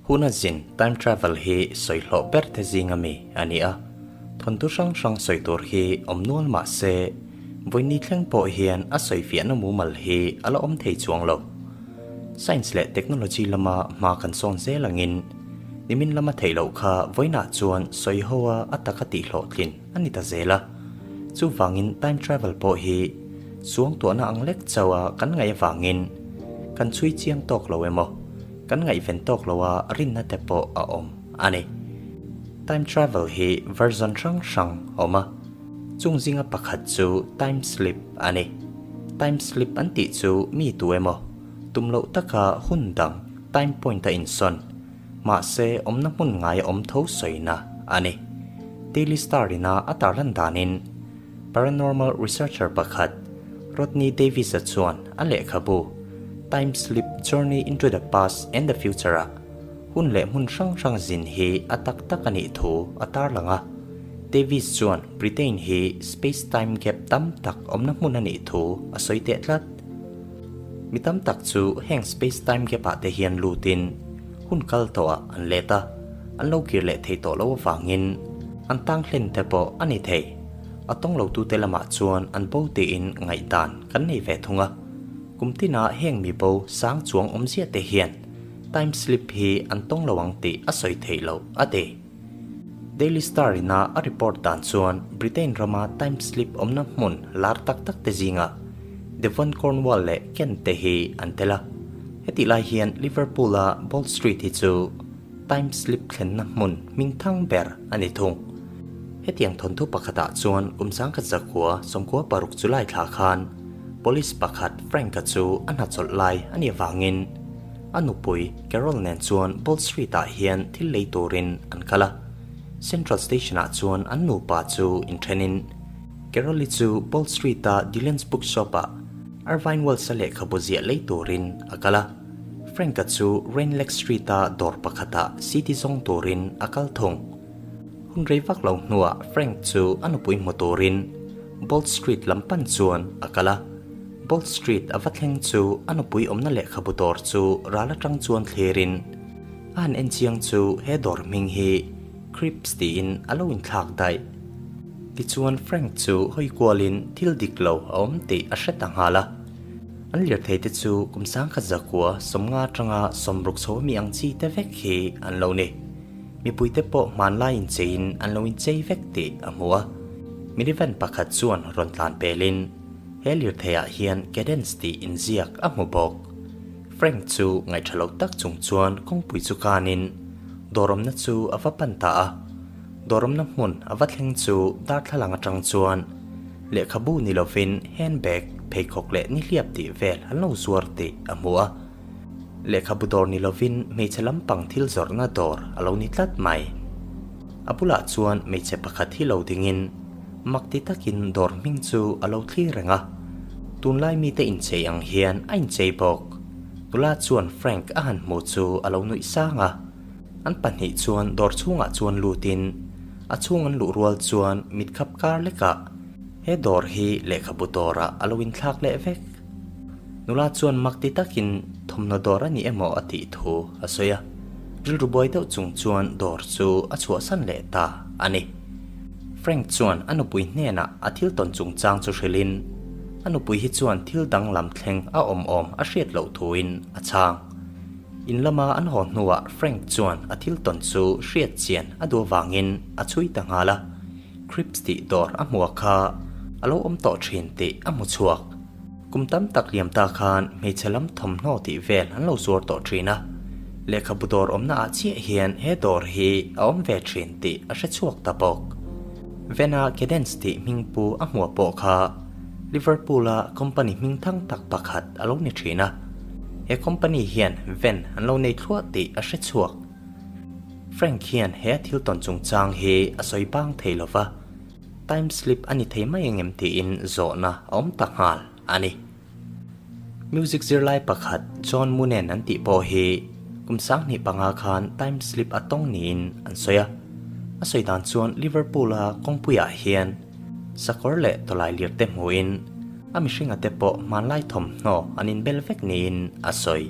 Huna zin, time travel, hi sawi hlawh ber te zing ami a ni a. Thawnthu hrang hrang sawi tur hi awm nual mah se, vawiin thleng pawh hian a sawi fiahna mumal hi a la awm thei chuang lo. Science leh technology lama hma kan sawn zel angin, nimin lama theih loh kha vawiinah chuan sawi ho a a taka tih hlawhtlin a ni ta zel a. Chuvangin time travel pawh hi suangtuahna ang lek chauh a kan ngaih avangin kan chhui chiang tawk lo emaw, kan ngaihven tawk lo a rinna te pawh a awm a ni. Time travel hi version hrang hrang a awm a, chung zinga pakhat chu time slip a ni. Time slip an tih chu mi tu emaw tum loh taka hun dang time point a insawn, mahse awmna hmun ngai a awm tho sawina a ni. Daily Star ina a tarlan danin paranormal researcher pakhat Rodney Davis-a chuan a lehkhabu Time Slip Journey into the Past and the Future-ah Hun leh hmun hrang hrang zin hi a tak tak a nih thu a tarlang a. Davies chuan Britain hi space-time gap tam tak awmna hmun a nih thu a sawi teh tlat. Mi tam tak chu heng space-time gap-ah te hian lutin hun kal tawhah an let a, an lo kir leh thei tawh lo avangin an tang hlen te pawh a ni thei. A tawng lotute lamah chuan an bo tiin ngaihdan kan nei ve thung a. Kum tinah heng mi bo sang chuang awmzia te hian Time slip hi an tawng lo ang tih a sawi theih loh, a ti. Daily Star ina a report dan chuan Britain rama time slip awmna hmun lar tak tak te zingah Devon Cornwall leh Kent te hi an tel a. Hetih lai hian Liverpool-a Bold Street hi chu time slip thlenna hmun hmingthang ber a ni thung. Hetiang thawnthu pakhatah chuan kum 1996 July thla khan Police pakhat Frank-a chu a hnachawlh lai a nih avangin A nupui Carol nen chuan Bold Street-ah hian thil lei turin an kal a. Central Station-ah chuan an nupa chu inthenin Carol-i chu Bold Street-a Dillon's Bookshop-ah Irvine Wells-a lehkhabu ziah lei turin a kal a. Frank-a chu Rainlake Street-a dawr pakhatah city zawng turin a kal thung. Hun rei vak lo hnuah Frank chu a nupui hmu turin Bold Street lam pan chuan a kal a. Bold Street a va thleng chu a nupui awmna lehkhabu dawr chu ral atang chuan thlirin a han en chiang chu he dawr hming hi Cripps tiin a lo inthlak daih. Tichuan Frank chu hawi kualin thil dik lo a awm tih a hre ta nghal a. An lirthei te chu kum 1950 atanga 60 chho ami ang chi te vek hi an lo ni. Mipuite pawh hmanlai incheiin an lo inchei vek tih a hmu a. Minivan pakhat chuan rawn tlan pelin he lirtheiah hian Cadence tih inziak a hmu bawk. Frank chu ngaihṭha lo tak chung chuan kawngpui chu kanin dawrawmna chu a va pan ta a. Dawrawmna hmun a va thleng chu darthlalang aṭang chuan lehkhabu ni lovin handbag, pheikhawk leh nihliap tih vel an lo zuar tih a hmu a. Lehkhabu dawr ni lovin hmeichhe lampang thil zawrhna dawr a lo ni tlat mai. A bulah chuan hmeichhe pakhat hi lo dingin mak ti takin dawr hming chu a lo thlir reng a. Tunlai mite inchei ang hian a inchei bawk. Nula chuan Frank a han hmu chu a lo nuih sang a. An pahnih chuan dawr chhungah chuan lutin a chhung an luh rual chuan mitkhap kar lekah he dawr hi lehkhabu dawrah a lo inthlak leh vek. Nula chuan mak ti takin thawmhnaw dawr a ni emaw a tih thu a sawi a, rilru buai deuh chung chuan dawr chu a chhuahsan leh ta a ni. Frank chuan a nupui hnenah a thil tawn chungchang chu hrilhin, a nupui hi chuan thil danglam thleng a awm awm a hriat loh thuin a chhang. In lama an haw hnuah Frank chuan a thil tawn chu hriat chian a duh avangin a chhui ta nghal a, Cripps tih dawr a hmuha kha a lo awm tawh thin tih a hmu chhuak. Kum tam tak liam ta khan hmeichhe lam thawmhnaw tih vel an lo zuar tawh thin a, lehkhabu dawr awmna ah chiah hian he dawr hi a awm ve thin tih a hre chhuak ta bawk. Vena Cadence tih hming pu a hmuah pawh kha Liverpool-a company hming thang tak pakhat a lo ni thin a, he company hian Ven an lo nei thluah tih a hre chhuak. Frank hian he a thil tawn chungchang hi a sawi bang thei lo va. Time slip a ni thei mai engem tiin zawhna a awm ta nghal a ni. Music zirlai pakhat John Munen an tih pawh hi kum 2005 khan time slip a tawng niin an sawi a. A sawi dan chuan Liverpool-a kawngpuiah hian sakawr leh tawlai lir te hmuhin a mihringa te pawh hmanlai thawmhnaw an inbel vek niin a sawi.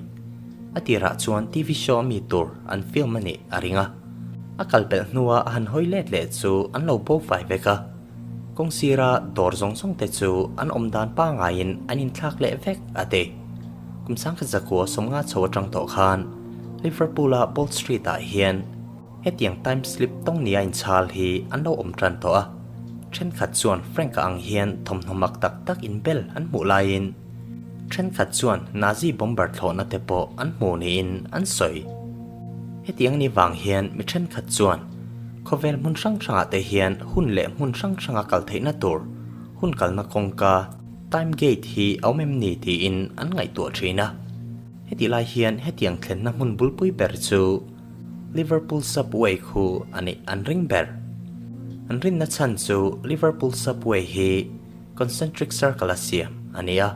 A tirah chuan TV show a mi tur an film a nih a ring a. A kal pelh hnua a han hawi let leh chu an lo bo fai vek a. Kawng sira dawr zawng zawng te chu an awm dan pangaiin an inthlak leh vek a ti. Kum sangkhat zakua 50 chho atang tawh khan Liverpool-a Bold Street-ah hian hetiang time slip tawng nia inchhal hi an lo awm tan tawh a. Thenkhat chuan Frank-a ang hian thawmhnaw mak tak tak inbel an hmuh laiin thenkhat chuan Nazi bomber thlawhna te pawh an hmu niin an sawi. Hetiang ni vang hian mi thenkhat chuan khawvel hmun hrang hrangah te hian hun leh hmun hrang hranga kal theihna tur hun kalna kawngka, time gate, hi a awm em ni tiin an ngaihtuah thin a. Hetih lai hian hetiang thlenna hmun bulpui ber chu Liverpool Subway khu a nih an ring ber. An rinna chhan chu Liverpool Subway hi concentric circle a siam a ni a.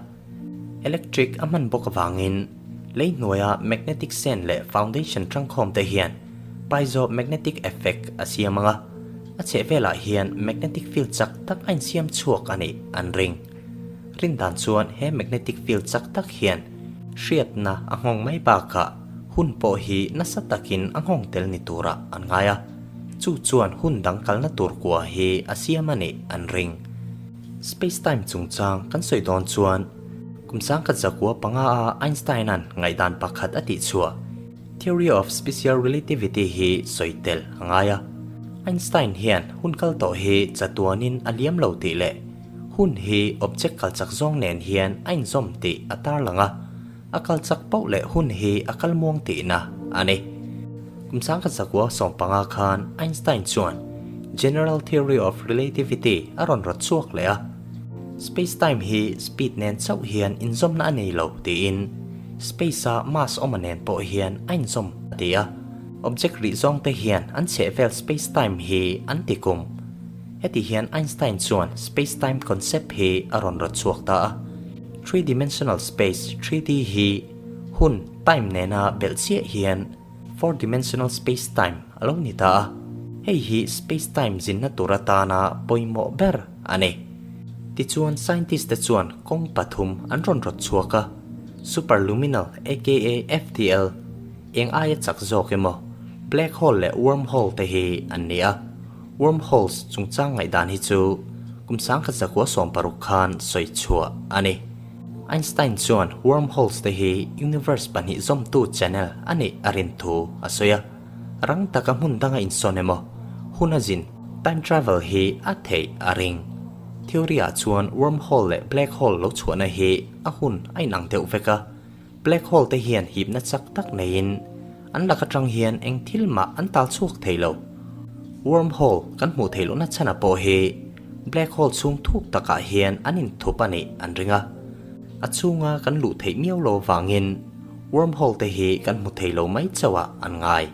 Electric a hman bawk avangin lei hnuaia magnetic sen leh foundation tangkhawm te hian piezo magnetic effect a siam ang a, a chhehvelah hian magnetic field chak tak a insiam chhuak a nih an ring. Rin dan chuan he magnetic field chak tak hian hriatna a nghawng mai bakah hun pawh hi nasa takin a nghawng tel ni turah an ngai a, chu chuan hun dang kalna tur kua hi a siam a nih an ring. Space-time chungchang kan sawi dawn chuan kum 1905 a Einstein-a'n ngaihdan pakhat a tihchhuah Theory of Special Relativity hi sawi tel a ngai a. Einstein hian hun kal tawh hi chatuanin a liam lo tih leh hun hi object kal chak zawng nen hian a inzawm tih a tarlang a, a kal chak poh leh hun hi a kal muang tihna a ni. Kum 1915 khan Einstein chuan General Theory of Relativity a rawn rawt chhuak leh a, space-time hi speed nen chauh hian inzawmna a nei lo tiin space-a mass awma nen pawh hian a inzawm a ti a. Object rih zawng te hian an chhehvel space-time hi an ti kum. Heti hian Einstein chuan space-time concept hi a rawn rawt chhuak ta a. Three-dimensional space, 3D, hi hun, time, nena belh chiah hian four-dimensional space-time a lo ni ta a, hei hi space-time zinna tur atana pawimawh ber a ni. Tichuan scientist te chuan kawng pathum an rawn rawt chhuak a, superluminal aka FTL, eng aia chak zawk emaw, black hole leh wormhole te hi an ni a. Wormholes chungchang ngaihdan hi chu kum 1916 khan sawi chhuah a ni. Einstein chuan wormholes te hi universe pahnih zawmtu channel a nih a rin thu a sawi a. Rang taka hmun danga insawn emaw, hun a zin, time travel, hi a theih a ring. Theory ah chuan wormhole leh black hole lo chhuahna hi a hun a inang deuh vek a. Black hole te hian hipna chak tak neiin an lak atang hian eng thil mah an tal chhuak thei lo. Wormhole kan hmuh theih lohna chhana pawh hi black hole chhung thuk takah hian an inthup a nih an ring a. A chhunga kan luh theih miau lo vangin wormhole te hi kan hmu thei lo mai chauhah an ngai.